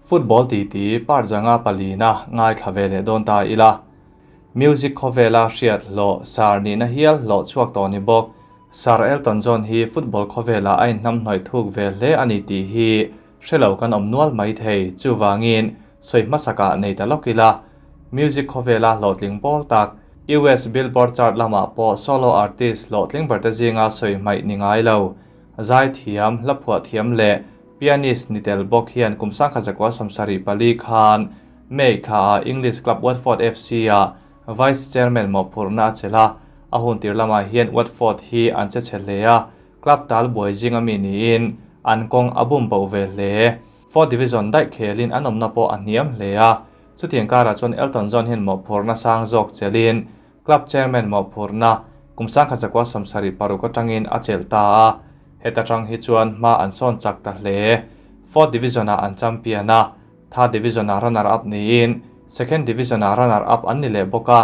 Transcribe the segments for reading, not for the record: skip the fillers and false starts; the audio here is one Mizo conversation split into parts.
Football titi part zanga palina ngaithla ve leh dawn ta ila. Music khawvela hriat hlawh Sir nihna hial hlawh chhuak tawh ni bawk. Sir Elton John hi football khawvela a inhnamhnawih thuk ve hle a ni tih hi hrelo kan awm nual mai thei. Chuvangin sawi hmasakah nei ta lawk ila. Music khawvela hlawhtling pawl tak US Billboard chart lamah pawh solo artist hlawhtling ber te zinga sawi hmaih ni ngai lo. Zai thiam, hla phuah thiam leh pianist ni tel bawk hian kum 1974 khan May thlaah English club Watford FC ah Vice Chairman mawhphurhna a chelh a, a hun tir lamah hian Watford hi an che chhe hle a, club tal buai zinga mi niin an kawng a bum boh ve hle. Fourth Division daih khelin an awmna pawh a hniam hle a, chutiang karah chuan Elton John hian mawhphurhna sang zawk chelhin Club Chairman mawhphurhna kum 1976 atangin a chelh ta a, heta tang hi chuan hma an sawn chak ta hle. Fourth Division-ah an champion a, Third Division-ah runner-up niin Second Division-ah runner-up an ni leh bawk a,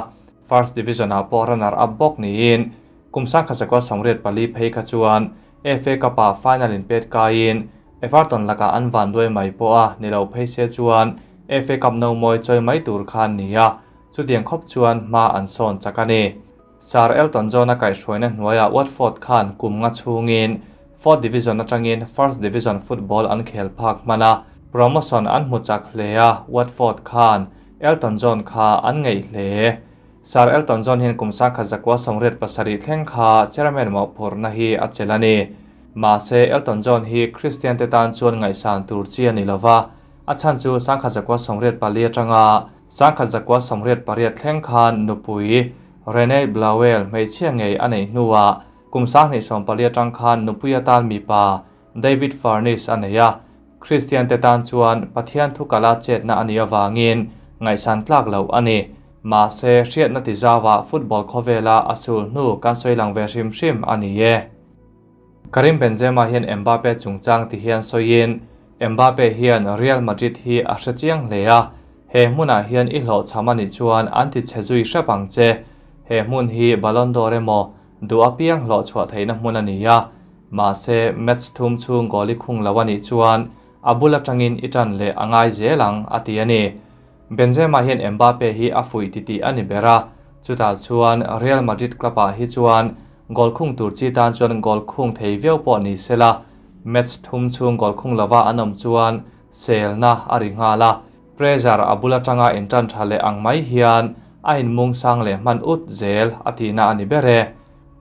First Division-ah pawh runner-up bawk niin kum 1984 phei kha chuan FA Cup-ah final in pet kaiin Everton lakah an van duai mai pawh a ni lo phei se chuan FA Cup no mawi chawi mai tur kha an ni a, chutiang khawp chuan hma an sawn chak a ni. Sir Elton John-a kaihhruaina hnuaiah Watford khan kum nga chhungin Fourth Division atangin First Division football an khel phak hman a, promotion an hmu chak hle a, Watford khan Elton John kha an ngeih hle. Sir Elton John hian kum 1987 thleng kha chairman mawhphurhna hi a chelh a ni. Mahse, Elton John hi Christian te tan chuan ngaihsan tur chi a ni lova, a chhan chu 1984 atanga 1988 thleng khan nupui Renee Blauel hmeichhia ngei a neih hnuah kum 2014 atang khan nupui atan mipa David Furnish a nei a, Christian te tan chuan Pathian thu kala chetna a nih avangin ngaihsan tlak loh a ni. Mahse, hriatna ti zauah football khawvela a sul hnu kan sawi lang ve hrim hrim a ni e. Karim Benzema hian Mbappe chungchang ti hian sawiin, Mbappe hian Real Madrid hi a hre chiang hle a, he hmunah hian i hlawhchham a nih chuan an ti chhe zui hrep ang che. He hmun hi Ballon d'Or emaw duh apiang hlawhchhuah theihna hmun a ni a, mahse match thum chhung goal i khung lo a nih chuan a bul atangin i tan leh a ngai zel ang, a ti a ni. Benzema hian Mbappe hi a fuih titih a ni ber a, chutah chuan Real Madrid club-ah hi chuan goal khung tur chi tan chuan goal khung thei viau pawh ni sela, match thum chhung goal khung lova an awm chuan selna a ri nghal a, pressure a bul atanga intan tha leh ang mai hian a inmung sang leh hman ut zel a tihna a ni ber e.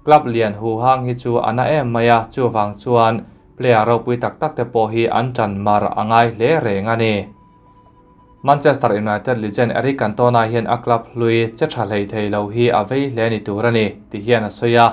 Club lian huhang hi chu a na em mai a, chuvang chuan player ropui tak tak te pawh hi an tan mar a ngai hle reng a ni. Manchester United legend Eric Cantona hian a club hlui che tha hlei thei lo hi a vei hle ni tur a ni, ti hian a sawi a.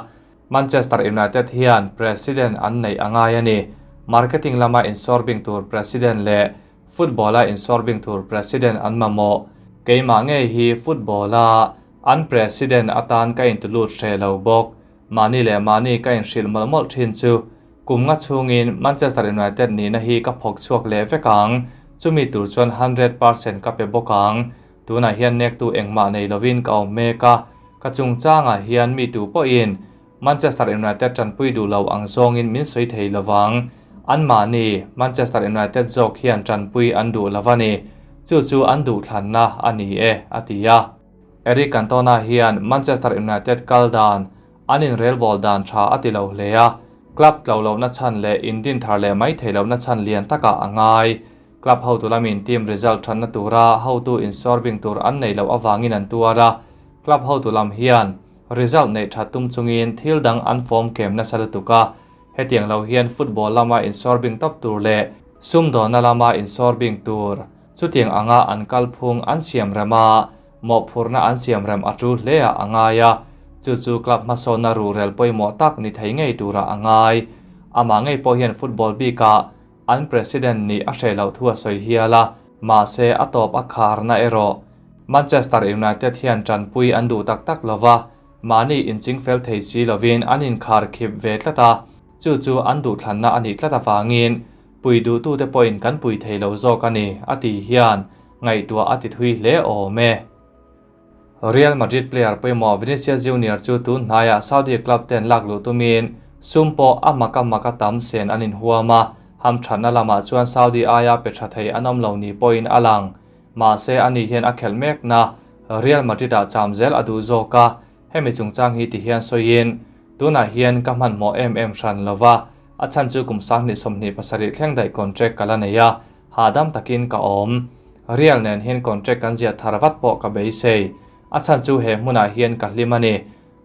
Manchester United hian president an neih a ngai a ni. Marketing lama insawrbing tur president leh football-a insawrbing tur president an mamawh. Keimah ngei hi football-a an president atan ka intulut hreh lo bawk. Mahni leh mahni ka inhrilh mawlh mawlh thin chu kum nga chhungin Manchester United nihna hi ka phawk chhuak leh vek ang, chumi tur chuan 100% ka pe bawk ang. Tunah hian nektu engmah nei lovin ka awm mek a, ka chungchangah hian mi tu pawhin Manchester United tanpui duh lo ang zawngin min sawi thei lovang. Anmahni Manchester United zawk hian tanpui an duh lo a ni. Chu chu an duhthlanna a ni e, a ti a. Eric Cantona hian Manchester United kal dan an inrelbawl dan tha a ti lo hle a, club tlo lohna chhan leh indin thar leh mai thei lohna chhan lian takah a ngai. Club hotu lamin team result thatna tura hotu insawrbing tur an nei loh avangin an tuar a, club hotu lam hian result neih that tum chungin thil dang an fawm kem nasa lutuk a, hetiang lo hian football lama insawrbing tawp tur leh sumdawnna lama insawrbing tur chutiang anga an kalphung an siam rem a, mawhphurhna an siam rem a tul hle ah a ngai a, chu chu club hmasawnna ruhrel pawimawh tak ni thei ngei turah a ngai. Amah ngei pawh hian football bikah an president nih a hreh loh thu a sawi hial a, mahse a tawp a kharna erawh Manchester United hian tanpui an duh tak tak lova, mahni inching fel thei si lovin an inkhar khip ve tlat a, chu chu an duhthlanna a nih tlat avangin pui duhtute pawhin kan pui thei lo zawk a ni, a tih hian ngaihtuah a ti thui hle awm e. Real Madrid player pawimawh Vinicius Junior chu tun hnaiah Saudi club ten lak luh tumin sum pawh a mak a mak a tam sen an inhuam a, Hamthatna lamah chuan Saudi aia pe tha thei an awm lo ni pawhin a lang. Mahse ani hian a khelh mekna Real Madrid-ah cham zel a duh zawk a, hemi chungchang hi ti hian sawiin, Tunah hian ka hmanhmawh em em hran lo va, a chhan chu kum 2027 thleng daih contract ka la nei a, hahdam takin ka awm. Real nen hian contract kan ziah thar vat pawh ka beisei. A chhan chu he hmunah hian ka hlim a ni.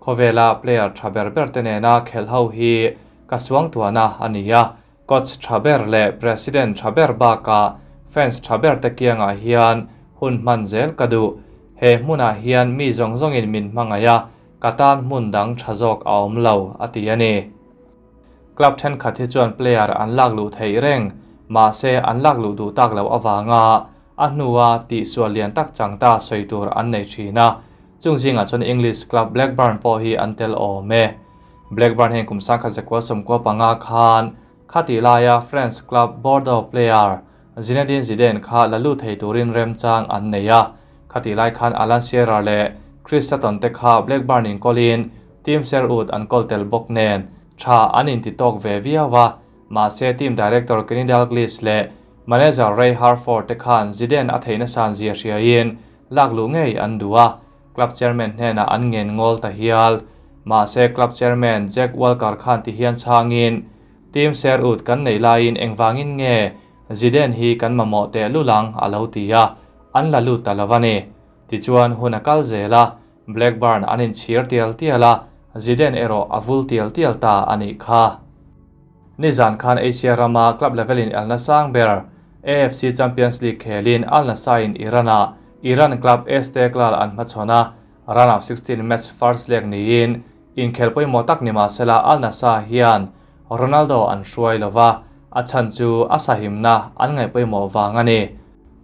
Khawvela player tha ber ber te nena khelh ho hi ka suangtuahna a ni a, coach tha ber leh president tha ber bakah fans tha ber te kiangah hian hun hman zel ka duh. He hmunah hian mi zawng zawngin min hmangaih a, ka tan hmun dang tha zawk a awm lo, a ti a ni. Club thenkhat hi chuan player an lak luh theih reng, mahse an lak luh duh tak loh avanga a hnua tihsual lian tak chang ta sawi tur an nei thin a. Chung zingah chuan English club Blackburn pawh hi an tel awm e. Blackburn hian kum 1995 khan khati laia French club Bordeaux player Zinedine Zidane kha la lut thei turin remchang an nei a. Khati lai khan Alan Shearer leh Chris Sutton te kha Blackburn in kawlin Tim Sherwood an kawl tel bawk nen tha an inti tawk ve viau a. Mahse team director Kenny Dalglish leh manager Ray Harford te khan Zidane a theihna san zia hriaiin lak luh ngei an duh a, club chairman hnenah an ngen ngawl ta hial. Mahse club chairman Jack Walker khan ti hian chhangin, Team Sherwood kan neih laiin engvangin nge Zidane hi kan mamawh teh lul ang a lo ti a, an la lut ta lo a ni. Tichuan hun a kal zel a, Blackburn an inchhir tial tial a, Zidane erawh a vul tial tial ta a nih kha. Nizan khan Asia rama club level in elna sang ber AFC Champions League khelin Al Nassr in Iran-ah Iran club Esteghlal an hmachhawn a, round of 16 match first leg niin inkhel pawimawh tak ni mahsela Al Nassr hian Ronaldo an hruai lova, a chhan chu a sahimna an ngaih pawimawh vang a ni.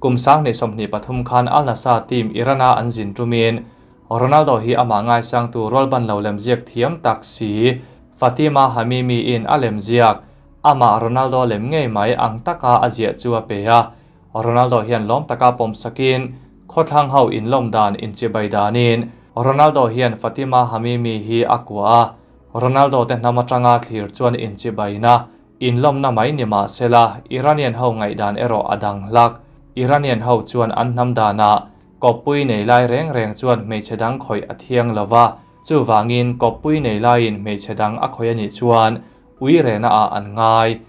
Kum 2023 khan Al Nassr team Iran-a an zin tumin Ronaldo hi amah ngaisangtu rualban lo lemziak thiam tak si Fatima Hamimi in a lemziak amah Ronaldo lem ngei mai ang taka a ziah chu a pe a. Ronaldo hian lawm taka pawm sakin khawthlang ho inlawm dan inchibai danin Ronaldo hian Fatima Hamimi hi a kuah a. Ronaldo te hnam atanga thlir chuan inchibaina inlawmna mai ni mahsela Iranian ho ngaihdan erawh a dang hlak. Iranian ho chuan an hnam danah kawppui nei lai reng reng chuan hmeichhe dang khawih a thiang lova, chuvangin kawppui nei laiin hmeichhe dang a khawih a nih chuan ui rehna ah an ngai.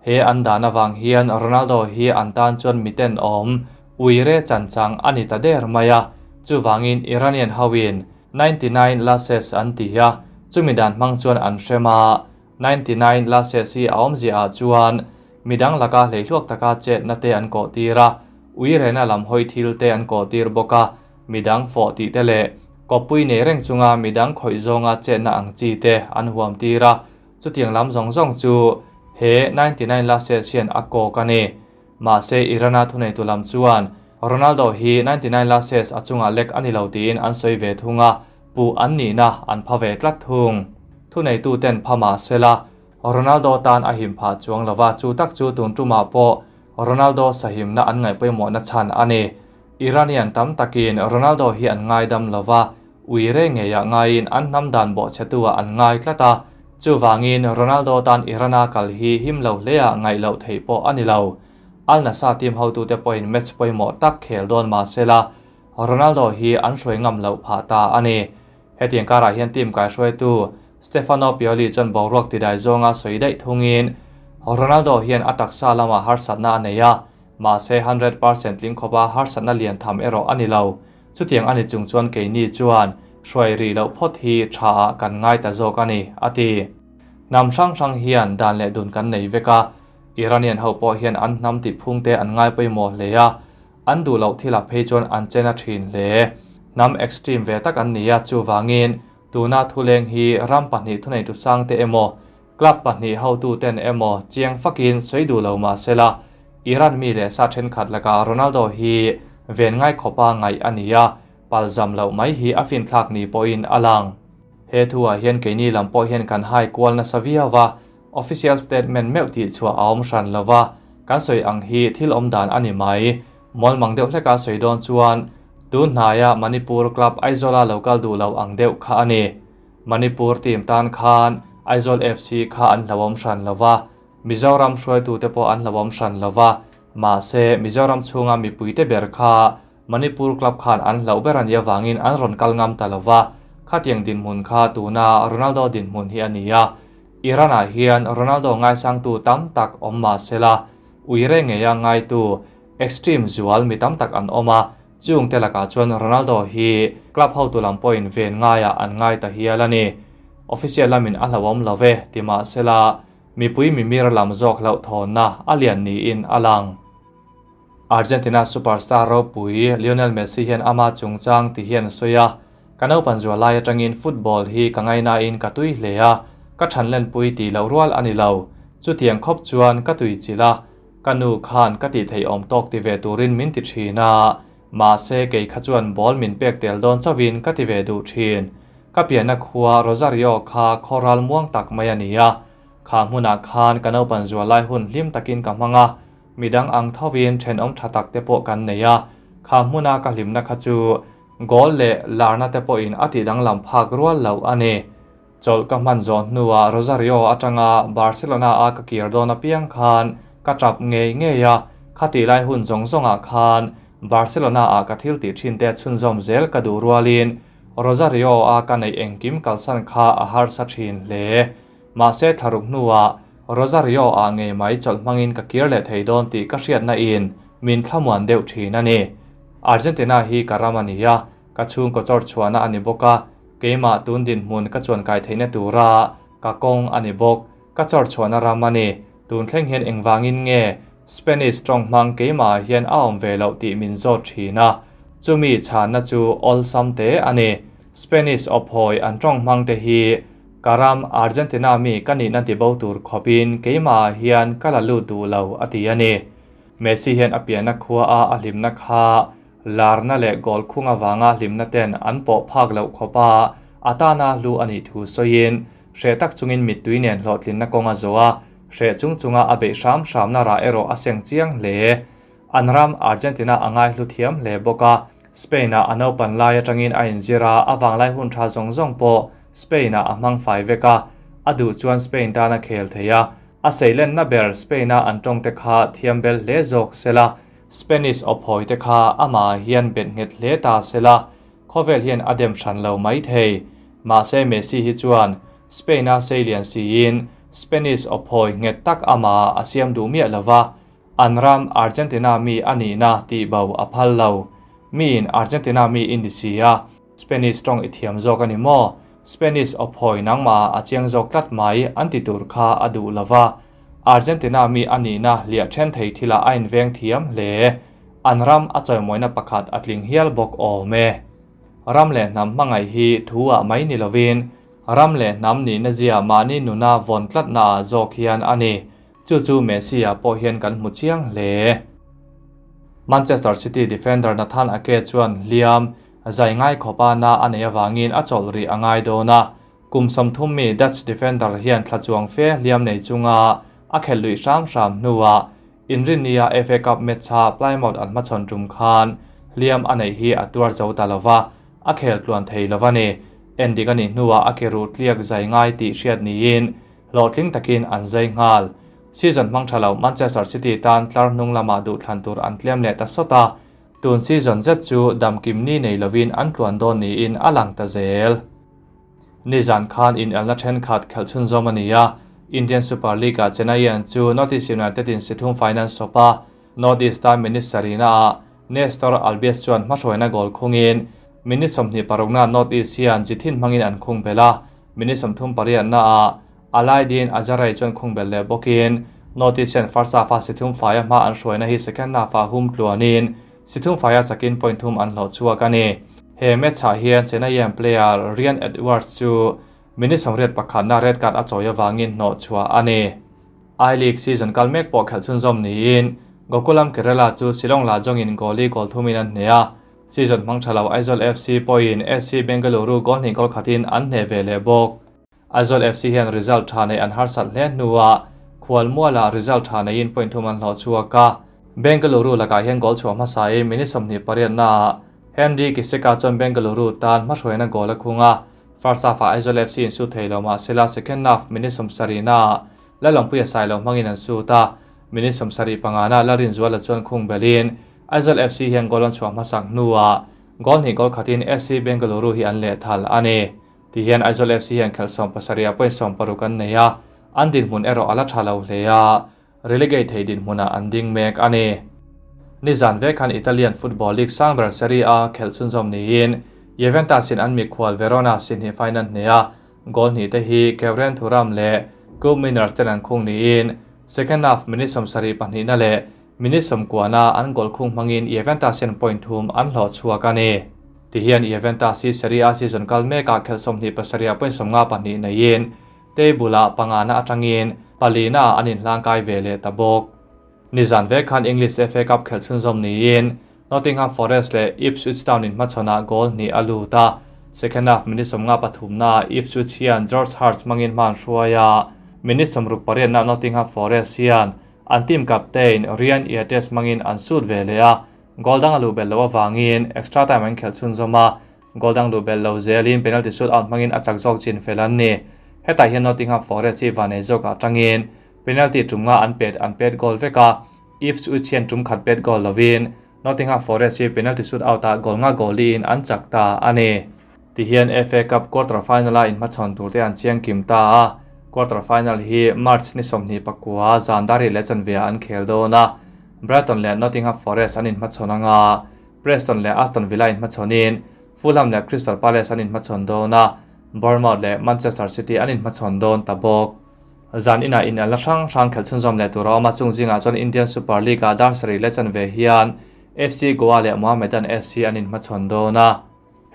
He an dan avang hian Ronaldo hi an tan chuan miten awm ui re chan chang a ni ta der mai a, chuvangin Iranian hoin 99 lashes an ti a, chumi dan hmang chuan an hrem a, 99 lashes hi a awmzia ah chuan midang laka hleihluak taka chetna te an kawh tir a, ui rehna lam hawi thil te an kawh tir bawk a, midang fawh tih te leh kawppui nei reng chunga midang khawih zawnga chetna ang chi te an huam tir a, chutiang lam zawng zawng chu he 99 lashes hian a kawk a ni. Mahse Iran-a thuneitu lam chuan Ronaldo hi 99 lashes a chungah lek a ni lo tiin an sawi ve thung a, puh an nihna an pha ve tlat thung. Thuneitu ten pha mahsela Ronaldo tan a him phah chuang lova, chu tak chu tun tumah pawh Ronaldo sahimna an ngaih pawimawhna chhan a ni. Iranian tam takin Ronaldo hi an ngaidam lova, ui re ngeiah ngaiin an hnam dan bawhchhetu ah an ngai tlat a, chuvangin Ronaldo tan Iran-a kal hi him lo hleah ngaih loh theih pawh a ni lo. Al Nassr team hotute pawhin match pawimawh tak khel dawn mahsela Ronaldo hi an hruai ngam loh phah ta a ni. Hetiang karah hian team kaihruaitu Stefano Pioli chuan boruak tidai zawnga sawi daih thungin Ronaldo hian a taksa lamah harsatna a nei a, mahse 100% tling khawpa harsatna lian tham erawh a ni lo. Chutiang a ni chung chuan keini chuan hruai rih loh phawt hi tha ah kan ngai ta zawk a ni, a ti. Hnam hrang hrang hian dan leh dun kan nei vek a, Iranian ho pawh hian an hnam tih phungte an ngai pawimawh hle a, an duh loh thilah phei chuan an chen a thin hle. Hnam extreme ve tak an ni a, chuvangin tuna thuleng hi ram pahnih thuneitu sangte emaw, club pahnih hotuten emaw chiang fakin sawi duh lo mahsela Iran mi leh sa thenkhat lakah Ronaldo hi ven ngai khawpa ngaih a ni a, palzam loh mai hi a finthlak ni pawhin a lang. He thuah hian keini lam pawh hian kan hai kual nasa viau a, official statement meuh tih chhuah a awm hran lo va, kan sawi ang hi thil awm dan a ni mai. Mawlmang deuh hleka sawi dawn chuan tun hnaia Manipur club Aizawl-a lo kal duh lo ang deuh kha a ni. Manipur team tan khan Aizawl FC kha an hlauhawm hran lo va, Mizoram hruaitute pawh an hlauhawm hran lo va, mahse Mizoram chhunga mipuite ber kha Manipur club khan an hlauh ber a nih avangin an rawn kal ngam ta lo va, khatiang dinhmun kha tuna Ronaldo dinhmun hi a ni a. Iran-ah hian Ronaldo ngaisangtu tam tak awm mah sela, uire ngeia ngaitu extreme zual mi tam tak an awm a, chungte lakah chuan Ronaldo hi club hotu lam pawhin ven ngaiah an ngai ta hial a ni. Official lamin a hlauhawm lo ve ti mah sela, mipui mimir lam zawk hlauhthawnna a lian niin a lang. Argentina superstar ropui Lionel Messi hian ama chungchang ti hian a sawi a, Ka naupan zual lai atangin football hi ka ngainain ka tui hle a, ka thanlenpui tih loh rual a ni lo. Chutiang khawp chuan ka tui chilh a, ka nu khan ka tih theih awm tawk ti ve turin min ti thin a, mahse kei kha chuan ball min pek tel dawn chauhin ka ti ve duh thin. Ka pianna khua Rosario kha khawral muang tak mai a ni a, kha hmunah khan ka naupan zual lai hun hlim takin ka hmang a, Midang ang thovin thenawm tha tak te pawh kan nei a, kha hmuna ka hlimna kha chu goal leh larna te pawhin a tih danglam phak rual loh a ni. Chawlh ka hman zawh hnuah Rosario atanga Barcelona a ka kir dawn apiang khan ka tap ngei ngei a, khatih lai hun zawng zawngah khan Barcelona ah ka thil tih thin te chhunzawm zel ka duh rualin Rosario a ka neih engkim kalsan kha a harsa thin hle. Mahse thlaruk hnuah Rosario ah ngei mai chawlh hmangin ka kir leh thei dawn tih ka hriatna in min thlamuan deuh thin a ni. Argentina hi ka ram a ni a, ka chhungkaw chawr chhuahna a ni bawk a, keimah tun dinhmun ka chuankai theihna tura ka kawng a ni bawk. Ka chawr chhuahna ram a ni. Tun thleng hian engvangin nge Spanish tawng hmang keimah ah hian a awm ve loh tih min zawt thin a, chumi chhanna chu awlsam te a ni. Spanish awphawi an tawng hmang te hi Ka ram Argentina mi ka nihna ti bo tur khawpin keimah ah hian ka la lut duh lo a ti a ni. Messi hian a pianna khua a a hlimna kha larna leh goal khung avanga hlimna ten an pawh phak loh khawpa a tana hlu a nih thu sawiin hreh tak chungin mittui nen hlawhtlinna kawng a zawh a, hreh chung chunga a beih hram hramna rah erawh a seng chiang hle. An ram Argentina a ngaihlu thiam hle bawk a, Spain-ah a naupan lai atangin a inzir a, a vanglai hun tha zawng zawng pawh Spain-ah a hmang fai vek a, a duh chuan Spain tan a khel thei a, a seilenna ber Spain-a an tawng te kha thiam bel hle zawk se la, Spanish awphawi te kha amah hian bet nghet hle ta se la, khawvel hian a dem hran lo mai thei. Mahse Messi hi chuan Spain-a seilian siin Spanish awphawi nghet tak amah a siam duh miah lo va, An ram Argentina mi a nihna tih bo a phal lo. Miin Argentina mi i ni si a, Spanish tawng i thiam zawk a ni maw? Spanish awphawi nangmah ah a chiang zawk tlat mai an ti tur kha a duh lo va. Argentina mi a nihna hliah then thei thilah a inveng thiam hle. An ram a chawimawina pakhat a tling hial bawk awm e. Ram leh hnam hmangaih hi thu ah mai ni lovin ram leh hnam nihna zia mahni nuna vawn tlatna ah zawk hian a ni. Chu chu Messi-ah pawh hian kan hmu chiang hle. Manchester City defender Nathan Ake chuan hliam zai ngai khawpa na a neih avangin a chawlh rih a ngai dawn a. Kum 30 mi Dutch defender hian thla chuang fe hliam nei chunga a khelh luih hram hram hnuah Inrinnia FA Cup match-a Plymouth an hmachhawn tum khan hliam a neih hi a tuar zo ta lova, a khel tluan thei lova ni. Endik a nih hnuah a ke ruh tliak zai ngai tih hriat niin Hlawhtling takin an zai nghal. Season hmang tha lo Manchester City tan tlar hnung lamah duhthlan tur an tlem leh ta sawt a, tun season zet chu damkim ni nei lovin an tluan dawn niin a lang ta zel. Nizan khan inelna thenkhat khelh chhunzawm a ni a, Indian Super League-ah Chennaiyin chu North East United-in sithum faiin an sawp a, North East tan minute sarihnaah Nestor Albies chuan hmahruaina goal khungin minute 26na North East hian Jithin hmangin an khung belh a, Minute 38naah Alaidin Azaray chuan khung belh leh bawkin North East hian first half-a sithum faia hma an hruaina hi second half-ah hum tluanin sithum faia chakin point thum an hlawh chhuak a ni. He match-ah hian Chennaiyin player Ryan Edwards chu minute 81na red card a chawi avangin hnawh chhuah a ni. I-League season kal mek pawh khelh chhunzawm niin Gokulam Kerala chu Shillong Lajong-in goal-i goal thumin an hneh a, Season hmang tha lo Aizawl FC pawhin SC Bengaluru goal hnih goal khatin an hneh ve leh bawk. Aizawl FC hian result tha neih an harsat hle hnuah Khualmualah result tha neiin point thum an hlawh chhuak a. Bengaluru lakah hian goal chhuah hmasain minute 28naah Henry Kiseka chuan Bengaluru tan hmahruaina goal a khung a. First half-ah Aizawl FC in shoot thei lo mahsela second half minute 70naah. Lalawmpuia Sailo hmangin an sut a, minute 75 na Lalrinzuala chuan khung belhin Aizawl FC hian goal an chhuah hmasak hnuah goal hnih goal khatin SC Bengaluru hi an lehthal a ni. Tihian Aizawl FC hian khelh 70 ah point 60 an nei a, an dinhmun erawh a la tha lo hle a, relegate thei dinhmunah an ding mek a ni. Nizan vek khan Italian Football League sang ber Serie A khelh chhunzawm niin Juventus in an mikhual Verona si hnih final hne a, goal hnih te hi Khephren Thuram leh Koopmeiners ten an khung niin second half minute 72 na leh minute 90 na an goal khung hmangin Juventus hian point thum an hlawh chhuak a ni. Tihian Juventus hi Serie A season kal mekah khelh 27 ah point 52 neiin table ah panga na atangin 4 na an inhlangkai ve leh ta bawk. Nizan vek khan English FA Cup khelh chhunzawm niin Nottingham Forest leh Ipswich Town in hmachhawnah goal hnih a lut a. Second half minute 53 na Ipswich hian George Hurst hmangin hma an hruai a. Minute 68 na Nottingham Forest hian an team captain Ryan Yates hmangin an sut ve leh a. Goal dang a luh belh lo awangin extra time an khelh chhunzawm a. Goal dang luh belh lo zelin penalty shoot out hmangin a chak zawk chin fel an ni. Hetah hian Nottingham Forest hi vanei zawk ah tangin penalty tum nga an pet an pet goal vek a. Ipswich hian tum khat pet goal lovin Nottingham Forest hi penalty shoot out ah goal nga goal li in an chak ta a ni. Tihian FA Cup quarter final a inhmachhawn tur te an chiang kim ta a. Quarter final hi March ni 29 zan dar leh chanve ah an khel dawn a. Brighton leh Nottingham Forest an inhmachhawn anga Preston leh Aston Villa inhmachhawnin Fulham leh Crystal Palace an inhmachhawn dawn a. Bournemouth leh Manchester City an inhmachhawn dawn ta bawk. Zan inah in ala hrang hrang khelh chhunzawm leh tur a awm a, chung zingah chuan Indian Super League ah dar sarih leh chanve hian FC Goa leh Mohammedan SC an inhmachhawn dawn a.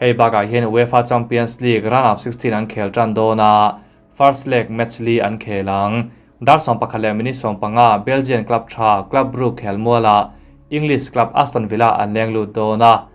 Hei bakah hian UEFA Champions League round of 16 an khel tan dawn a, first leg match li an khel ang. Dar 11 leh minute 15 Belgian club tha Club Brugge khel muala English club Aston Villa an leng lut dawn a.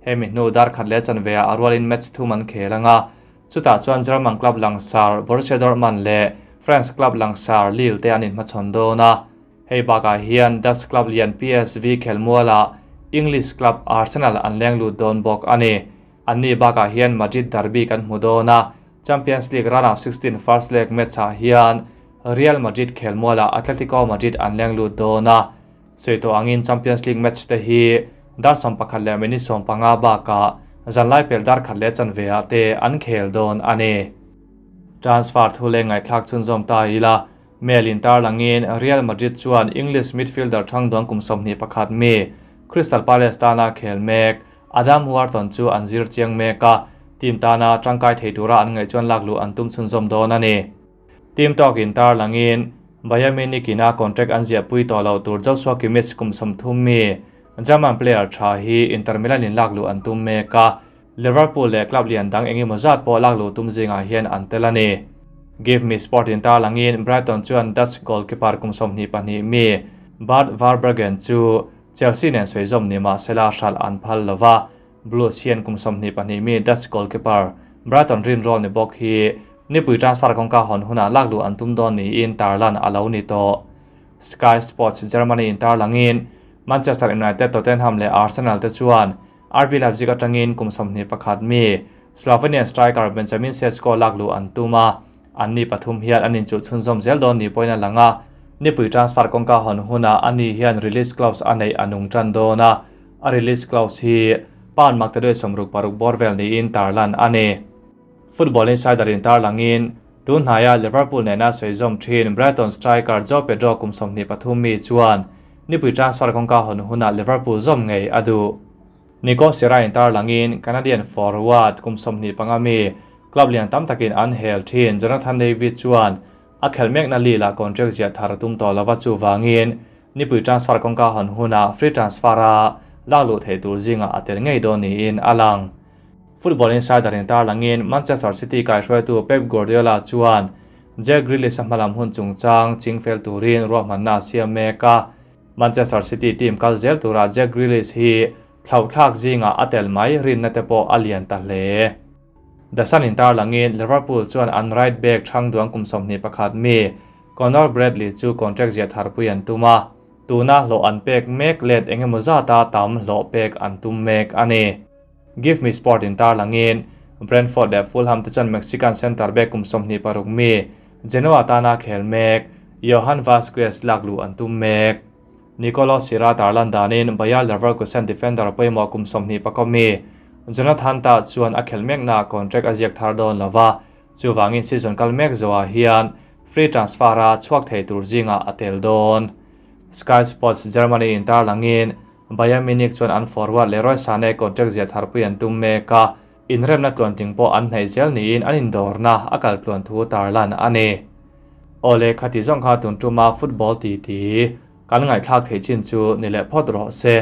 Hemi hnu dar khat leh chanve ah a rualin match thum an khel anga. Chutah chuan German club langsar Borussia Dortmund leh France club langsar Lille te an inhmachhawn dawn a. Hei bakah hian Dutch club lian PSV khel muala English club Arsenal an leng lut dawn bawk a ni. Anni bakah hian Madrid derby kan hmu dawn a. Champions League round of 16 first leg match ah hian Real Madrid khel muala Atletico Madrid an leng lut dawn a. Soito angin Champions League match te hi dar 11 leh minute 15 bakah zanlai pel dar khat leh chanve ah te an khel dawn a ni. Transfer thu le ngaithlak chhunzawm ta ila Mail in tar langin Real Madrid chuan English midfielder thangduang kum 21 mi Crystal Palace tana khel mek Adam Wharton chu an zir chiang mek a, team tana tangkai thei tura an ngaih chuan laklu an tum chhunzawm dawn a ni. Team talk in tar langin Bayern Munich ina contract an ziah pui tawh lo tur Joshua Kimmich kum 30 mi German player tha hi Inter Milan in laklu an tum mek a. Liverpool leh club lian dang engemaw zat pawh laklu tum zingah hian an tel a ni. Give Me Sport in tar langin Brighton chuan Dutch goalkeeper kum 22 mi Bart Verbruggen chu Chelsea nen sawi ni ma sela hral an phal lova. Blues hian kum 22 mi Dutch goalkeeper Brighton rin roll ni bawk hi nipui transfer kawngka hawn huna laklu an tum dawn niin tarlan a lo ni tawh. Sky Sports Germany in tar langin Manchester United, Tottenham leh Arsenal te chuan RB Leipzig atangin kum 21 mi Slovenian striker Benjamin Sesko laklu an tum a. Anni pathum hian an inchulh chhunzawm zel dawn ni pawhin a lang a. Nipui transfer kawngka hawn huna ani hian release clause a neih a nung tan dawn a. A release clause hi pound mak te deuh 66 bawr vel niin tarlan a ni. Football Insider in tar langin tun hnaia Liverpool nena sawi zawm thin Brighton striker Joao Pedro kum 23 mi chuan nipui transfer kawngka hawn huna Liverpool zawm ngei a duh. Nico Sira in tar langin Canadian forward kum 25 mi club lian tam takin an hel thin Jonathan David chuan a khel mek na lila contract zia thar tum tawh lova chu wangin nipui transfer kawngka hawn huna free transfer a laklu thei tur zinga a tel ngei dawn niin a lang. Football Insider in tar langin Manchester City kai hruaitu Pep Guardiola chuan Jack Grealish a hmalam hun chungchang chingfel turin ruahmanna a siam mek a. Manchester City team kal zel tura Jack Grealish hi thlauh thlak zinga a tel mai rinna te pawh a lian ta hle. The Sun in tar langin Liverpool chuan an right back thangduang kum 21 mi Conor Bradley chu contract zia tharpui an tum a. Tuna hlawh an pek mek let engemaw zata tam hlawh pek an tum mek a ni. Give Me Sport in tar langin Brentford leh Fulham te chuan Mexican center back kum 26 mi Genoa tana khel mek Johan Vazquez lakluh an tum mek. Nicolo Sira tarlan danin Bayer Leverkusen defender pawimawh kum 20 mi Jonathan Tah chuan a khelh mekna contract a ziak thar dawn lova, chuvangin season kal mek zawhah hian free transfer a chhuak thei tur zingah a tel dawn. Sky Sports Germany in tarlangin Bayern Munich chuan an forward Leroy Sane contract ziah tharpui an tum mek a, inremna tluanting pawh an hnaih zel niin an indawrna a kal tluan thu tarlan a ni. Awle khati zawng kha tun tuma football titi kan ngaihthlak theih chin chu ni leh phawt rawh se.